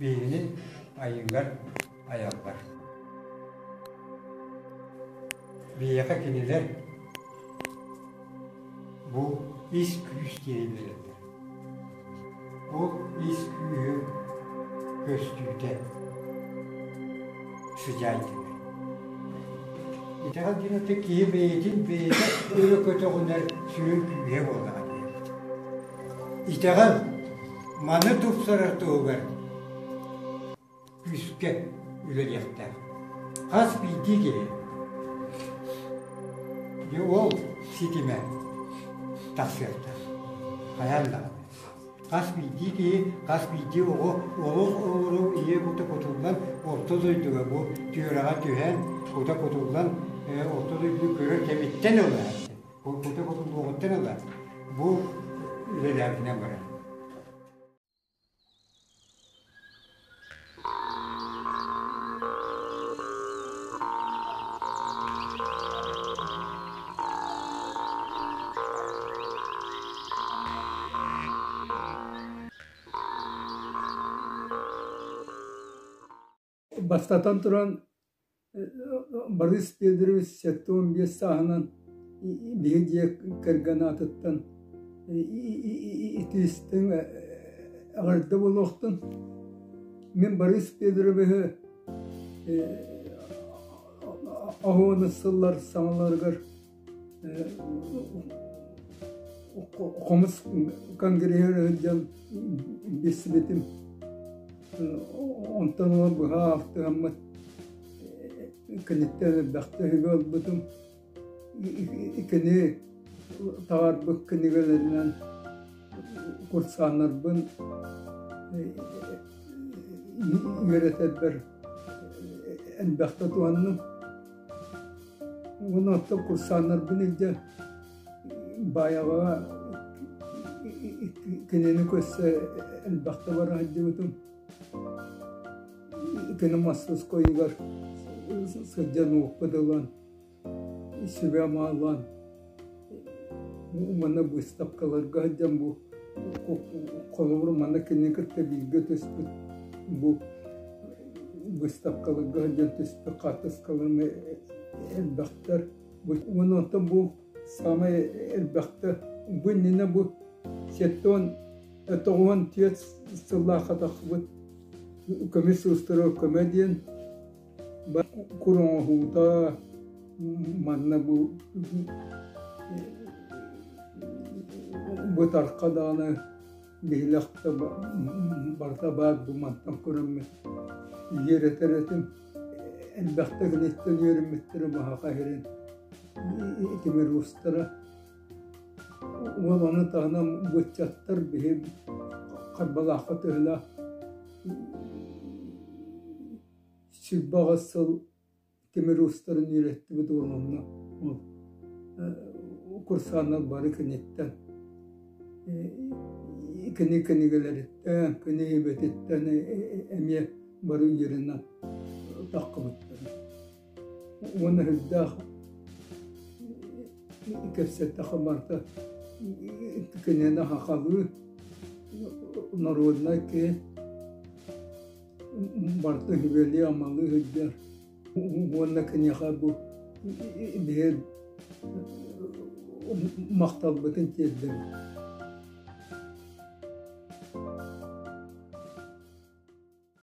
Биһигини айыылар айаллар. Биһиэхэ кинилэр бу ис күүс диэни биэрэллэр. Ол ис күүһү көстүүтэ сыдьаай дэнэр. Итэҕэл диэн ытык киһи бэйэтин бэйэтэ өрө көтөҕүнэр сүрүн күүһэ буоллаҕа диэбит. Итэҕэл маны тупсарар туһугар күүскэ үлэлиэхтээх. Хас биирдии киһи дьэ ол ситимэ тахсыахтаах. Хайаан даҕаны. Хас биирдии киһи, хас биирдии оҕо олох олору ийэ кута кутуллан орто дойдуга бу түөрэҕэ түһэн кута кутуллан орто дойдуну көрөр кэмиттэн ыла кута кутуллуоҕуттан ыла бу үлэлээбитинэн барар. Бастатан туран, Борис Федорович 75 сааһынан биһи дьиэ кэргэн аатыттан итиистиҥ эҕэрдэ буолуохтун. Мин Борис Федоровиһы оһуонус сыллар саҥаларыгар Хомус конгреһыгар сылдьан билсибитим. Онтон ыла быһа алтыһаммыт киниттэн элбэхтэ үһүгү ылбытым. Кини таҕарбыт кинигэлэринэн курсааннарбын үөрэтэрбэр элбэхтэ туһанным. Уонна оттон курсааннарбын илдьэ Баайаҕаҕа кинини көрсө элбэхтэ бара сылдьыбытым. Кини мастаскойугар сылдьан уоппут ылан, сүбэ-ама ылан, уонна быыстапкаларга сылдьан бу холобур манна кинини кытта бииргэ түспүт бу быыстапкаларга сылдьан түспүт хаартыскаларым элбэхтэр. Уонна оттон бу саамай элбэхтэ бу иннинэ бу 74 сыллаахха тахсыбыт көмүс уустара көмө диэн кур оҥоһуута манна бу бытарха даҕаны биһилэх да барыта баар бу мантан көрөммүт үөрэтэр этим элбэхтэ киниттэн үөрэммиттэрэ маһаха иһирин тимир уустара уол ону таһынан быччаттар биһи Харбалаахха төһөлөөх 28 сыл тимир уустарын үөрэттибит уонна онно ол курсааннар бары киниттэн кини кинигэлэриттэн, кини ибэтиттэн эмиэ бары үөрэнэн таххыбыттара. Уонна сүрдээх кэпсэттэххэ барыта кинини хахалыы народнай киһи барыта сүбэлии-амалыы сылдьар уонна киниэхэ бу биһи махталбытын тиэрдэбит.